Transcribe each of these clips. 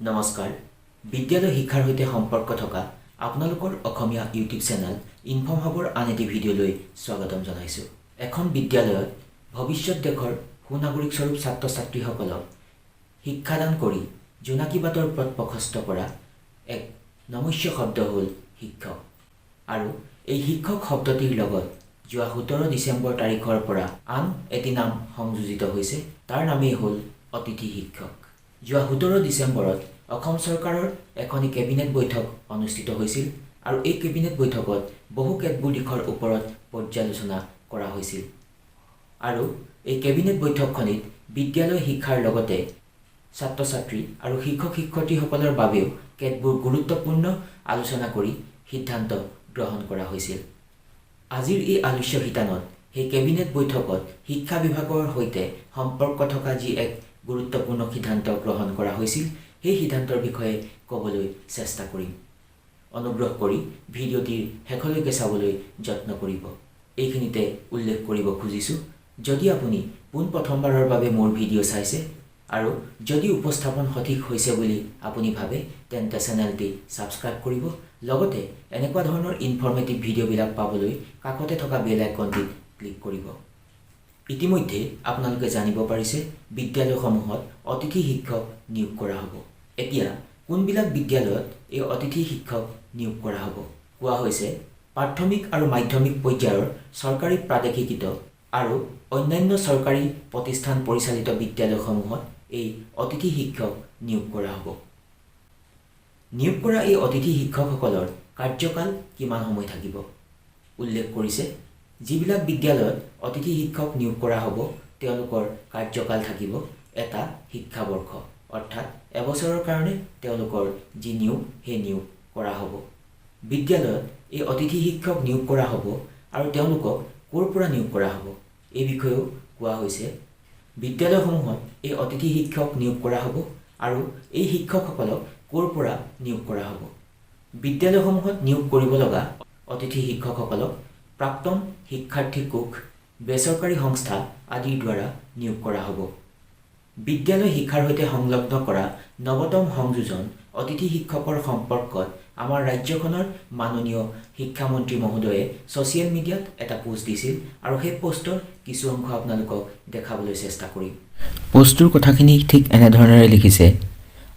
নমস্কাৰ। বিদ্যালয় শিক্ষাৰ সৈতে সম্পৰ্ক থকা আপোনালোকৰ অসমীয়া ইউটিউব চেনেল ইনফৰ্ম হাবৰ আন এটি ভিডিঅ'লৈ স্বাগতম জনাইছোঁ। এখন বিদ্যালয়ত ভৱিষ্যত দেশৰ সুনাগৰিক স্বৰূপ ছাত্ৰ ছাত্ৰীসকলক শিক্ষাদান কৰি জোনাকী বাটৰ পথ প্ৰশস্ত কৰা এক নমস্য শব্দ হ'ল শিক্ষক। আৰু এই শিক্ষক শব্দটিৰ লগত যোৱা 17 ডিচেম্বৰ তাৰিখৰ পৰা আন এটি নাম সংযোজিত হৈছে। তাৰ নামেই হ'ল অতিথি শিক্ষক। যোৱা 17 ডিচেম্বৰত অসম চৰকাৰৰ এখনি কেবিনেট বৈঠক অনুষ্ঠিত হৈছিল আৰু এই কেবিনেট বৈঠকত বহু কেতবোৰ দিশৰ ওপৰত পৰ্যালোচনা কৰা হৈছিল। আৰু এই কেবিনেট বৈঠকখনিত বিদ্যালয় শিক্ষাৰ লগতে ছাত্ৰ ছাত্ৰী আৰু শিক্ষক শিক্ষয়িত্ৰীসকলৰ বাবেও কেতবোৰ গুৰুত্বপূৰ্ণ আলোচনা কৰি সিদ্ধান্ত গ্ৰহণ কৰা হৈছিল। আজিৰ এই আলোচ্য শিতানত সেই কেবিনেট বৈঠকত শিক্ষা বিভাগৰ সৈতে সম্পৰ্ক থকা যি এক গুৰুত্বপূৰ্ণ সিদ্ধান্ত গ্ৰহণ কৰা হৈছিল, সেই সিদ্ধান্তৰ বিষয়ে ক'বলৈ চেষ্টা কৰিম। অনুগ্ৰহ কৰি ভিডিঅ'টিৰ শেষলৈকে চাবলৈ যত্ন কৰিব। এইখিনিতে উল্লেখ কৰিব খুজিছোঁ, যদি আপুনি পোনপ্ৰথমবাৰৰ বাবে মোৰ ভিডিঅ' চাইছে আৰু যদি উপস্থাপন সঠিক হৈছে বুলি আপুনি ভাবে, তেন্তে চেনেলটি ছাবস্ক্ৰাইব কৰিব। লগতে এনেকুৱা ধৰণৰ ইনফৰ্মেটিভ ভিডিঅ'বিলাক পাবলৈ কাষতে থকা বেল আইকনটিত ক্লিক কৰিব। ইতিমধ্যে আপোনালোকে জানিব পাৰিছে, বিদ্যালয়সমূহত অতিথি শিক্ষক নিয়োগ কৰা হ'ব। এতিয়া কোনবিলাক বিদ্যালয়ত এই অতিথি শিক্ষক নিয়োগ কৰা হ'ব? কোৱা হৈছে, প্ৰাথমিক আৰু মাধ্যমিক পৰ্যায়ৰ চৰকাৰী প্ৰাদেশিকৃত আৰু অন্যান্য চৰকাৰী প্ৰতিষ্ঠান পৰিচালিত বিদ্যালয়সমূহত এই অতিথি শিক্ষক নিয়োগ কৰা হ'ব। নিয়োগ কৰা এই অতিথি শিক্ষকসকলৰ কাৰ্যকাল কিমান সময় থাকিব? উল্লেখ কৰিছে, যিবিলাক বিদ্যালয়ত অতিথি শিক্ষক নিয়োগ কৰা হ'ব, তেওঁলোকৰ কাৰ্যকাল থাকিব এটা শিক্ষাবৰ্ষ, অৰ্থাৎ এবছৰৰ কাৰণে তেওঁলোকৰ যি নিয়োগ, সেই নিয়োগ কৰা হ'ব। বিদ্যালয়ত এই অতিথি শিক্ষক নিয়োগ কৰা হ'ব আৰু তেওঁলোকক ক'ৰ পৰা নিয়োগ কৰা হ'ব, এই বিষয়েও কোৱা হৈছে। বিদ্যালয়সমূহত এই অতিথি শিক্ষক নিয়োগ কৰা হ'ব আৰু এই শিক্ষকসকলক ক'ৰ পৰা নিয়োগ কৰা হ'ব? বিদ্যালয়সমূহত নিয়োগ কৰিব লগা অতিথি শিক্ষকসকলক প্ৰাক্তন শিক্ষাৰ্থী কোষ, বেচৰকাৰী সংস্থা আদিৰ দ্বাৰা নিয়োগ কৰা হ'ব। বিদ্যালয় শিক্ষাৰ সৈতে সংলগ্ন কৰা নৱতম সংযোজন অতিথি শিক্ষকৰ সম্পৰ্কত আমাৰ ৰাজ্যখনৰ মাননীয় শিক্ষামন্ত্ৰী মহোদয়ে ছ'চিয়েল মিডিয়াত এটা পোষ্ট দিছিল আৰু সেই পোষ্টৰ কিছু অংশ আপোনালোকক দেখাবলৈ চেষ্টা কৰিম। পোষ্টটোৰ কথাখিনি ঠিক এনেধৰণেৰে লিখিছে: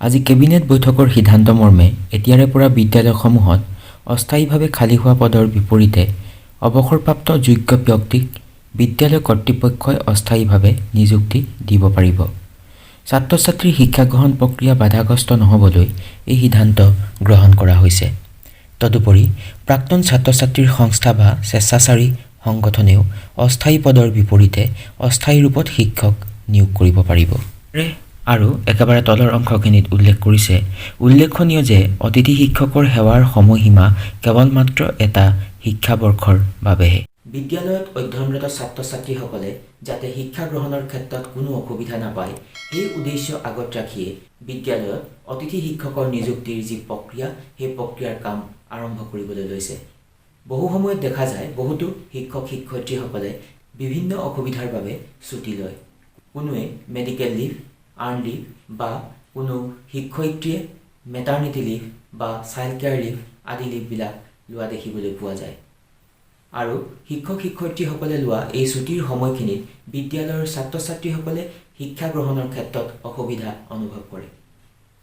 আজি কেবিনেট বৈঠকৰ সিদ্ধান্ত মৰ্মে এতিয়াৰে পৰা বিদ্যালয়সমূহত অস্থায়ীভাৱে খালী হোৱা পদৰ বিপৰীতে অৱসৰপ্ৰাপ্ত যোগ্য ব্যক্তিক বিদ্যালয় কৰ্তৃপক্ষই অস্থায়ীভাৱে নিযুক্তি দিব পাৰিব। ছাত্ৰ ছাত্ৰীৰ শিক্ষা গ্ৰহণ প্ৰক্ৰিয়া বাধাগ্ৰস্ত নহ'বলৈ এই সিদ্ধান্ত গ্ৰহণ কৰা হৈছে। তদুপৰি প্ৰাক্তন ছাত্ৰ ছাত্ৰীৰ সংস্থা বা স্বেচ্ছাচাৰী সংগঠনেও অস্থায়ী পদৰ বিপৰীতে অস্থায়ী ৰূপত শিক্ষক নিয়োগ কৰিব পাৰিব। আৰু একেবাৰে তলৰ অংশখিনিত উল্লেখ কৰিছে, উল্লেখনীয় যে অতিথি শিক্ষকৰ সেৱাৰ সময়সীমা কেৱল মাত্ৰ এটা শিক্ষাবৰ্ষৰ বাবেহে। বিদ্যালয়ত অধ্যয়নৰত ছাত্ৰ ছাত্ৰীসকলে যাতে শিক্ষা গ্ৰহণৰ ক্ষেত্ৰত কোনো অসুবিধা নাপায়, সেই উদ্দেশ্য আগত ৰাখিয়ে বিদ্যালয়ত অতিথি শিক্ষকৰ নিযুক্তিৰ যি প্ৰক্ৰিয়া, সেই প্ৰক্ৰিয়াৰ কাম আৰম্ভ কৰিবলৈ লৈছে। বহু সময়ত দেখা যায়, বহুতো শিক্ষক শিক্ষয়িত্ৰীসকলে বিভিন্ন অসুবিধাৰ বাবে ছুটি লয়। কোনোৱে মেডিকেল লিভ, আৰ্ণ লিভ বা কোনো শিক্ষয়িত্ৰীয়ে মেটাৰ্নিটি লিভ বা চাইল্ড কেয়াৰ লিভ আদি লিভবিলাক লোৱা দেখিবলৈ পোৱা যায়। আৰু শিক্ষক শিক্ষয়িত্ৰীসকলে লোৱা এই ছুটীৰ সময়খিনিত বিদ্যালয়ৰ ছাত্ৰ ছাত্ৰীসকলে শিক্ষা গ্ৰহণৰ ক্ষেত্ৰত অসুবিধা অনুভৱ কৰে।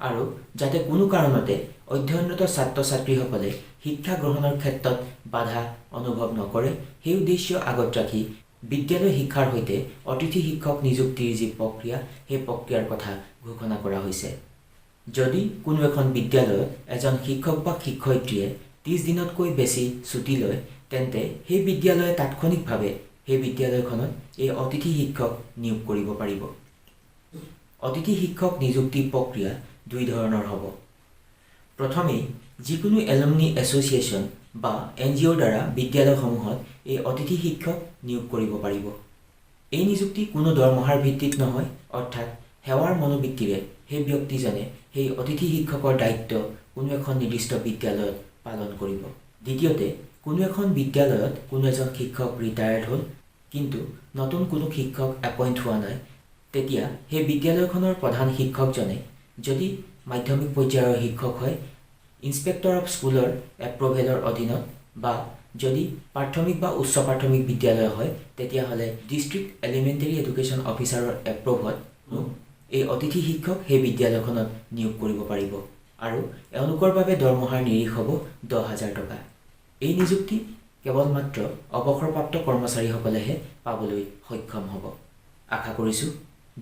আৰু যাতে কোনো কাৰণতে অধ্যয়নৰত ছাত্ৰ ছাত্ৰীসকলে শিক্ষা গ্ৰহণৰ ক্ষেত্ৰত বাধা অনুভৱ নকৰে, সেই উদ্দেশ্য আগত ৰাখি বিদ্যালয় শিক্ষাৰ সৈতে অতিথি শিক্ষক নিযুক্তিৰ যি প্ৰক্ৰিয়া, সেই প্ৰক্ৰিয়াৰ কথা ঘোষণা কৰা হৈছে। যদি কোনো এখন বিদ্যালয়ত এজন শিক্ষক বা শিক্ষয়িত্ৰীয়ে 30 দিনতকৈ বেছি ছুটী লয়, তেন্তে সেই বিদ্যালয়ে তাৎক্ষণিকভাৱে সেই বিদ্যালয়খনত এই অতিথি শিক্ষক নিয়োগ কৰিব পাৰিব। অতিথি শিক্ষক নিযুক্তি প্ৰক্ৰিয়া দুই ধৰণৰ হ'ব। প্ৰথমেই যিকোনো এলুমনি এছ'চিয়েশ্যন বা এনজিঅ'ৰ দ্বাৰা বিদ্যালয়সমূহত এই অতিথি শিক্ষক নিয়োগ কৰিব পাৰিব। এই নিযুক্তি কোনো দৰমহাৰ ভিত্তিত নহয়, অৰ্থাৎ সেৱাৰ মনোবৃত্তিৰে সেই ব্যক্তিজনে সেই অতিথি শিক্ষকৰ দায়িত্ব কোনো এখন নিৰ্দিষ্ট বিদ্যালয়ত পালন কৰিব। দ্বিতীয়তে, কোনো এখন বিদ্যালয়ত কোনো এজন শিক্ষক ৰিটায়াৰ্ড হ'ল, কিন্তু নতুন কোনো শিক্ষক এপইণ্ট হোৱা নাই, তেতিয়া সেই বিদ্যালয়খনৰ প্ৰধান শিক্ষকজনে যদি মাধ্যমিক পৰ্যায়ৰ শিক্ষক হয়, ইনস্পেক্টৰ অফ স্কুলৰ এপ্ৰুভেলৰ অধীনত বা যদি প্ৰাথমিক বা উচ্চ প্ৰাথমিক বিদ্যালয় হয়, তেতিয়াহ'লে ডিষ্ট্ৰিক্ট এলিমেণ্টেৰী এডুকেশ্যন অফিচাৰৰ এপ্ৰুভত এই অতিথি শিক্ষক সেই বিদ্যালয়খনত নিয়োগ কৰিব পাৰিব আৰু এওঁলোকৰ বাবে দৰমহাৰ নিৰিখ হ'ব 10,000 টকা। এই নিযুক্তি কেৱল মাত্ৰ অৱসৰপ্ৰাপ্ত কৰ্মচাৰীসকলেহে পাবলৈ সক্ষম হ'ব। আশা কৰিছোঁ,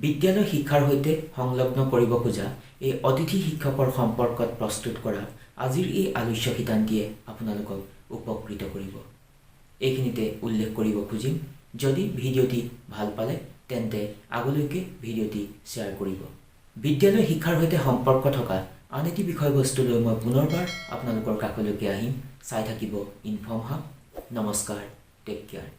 বিদ্যালয় শিক্ষাৰ সৈতে সংলগ্ন কৰিব খোজা এই অতিথি শিক্ষকৰ সম্পৰ্কত প্ৰস্তুত কৰা আজিৰ এই আলোচ্য শিতানটিয়ে আপোনালোকক উপকৃত কৰিব। এইখিনিতে উল্লেখ কৰিব খুজিম, যদি ভিডিঅ'টি ভাল পালে তেন্তে আগলৈকে ভিডিঅ'টি শ্বেয়াৰ কৰিব। বিদ্যালয় শিক্ষাৰ সৈতে সম্পৰ্ক থকা আন এটি বিষয়বস্তু লৈ মই পুনৰবাৰ আপোনালোকৰ কাষলৈকে আহিম। চাই থাকিব ইনফৰ্ম হাব। নমস্কাৰ, টেক কেয়াৰ।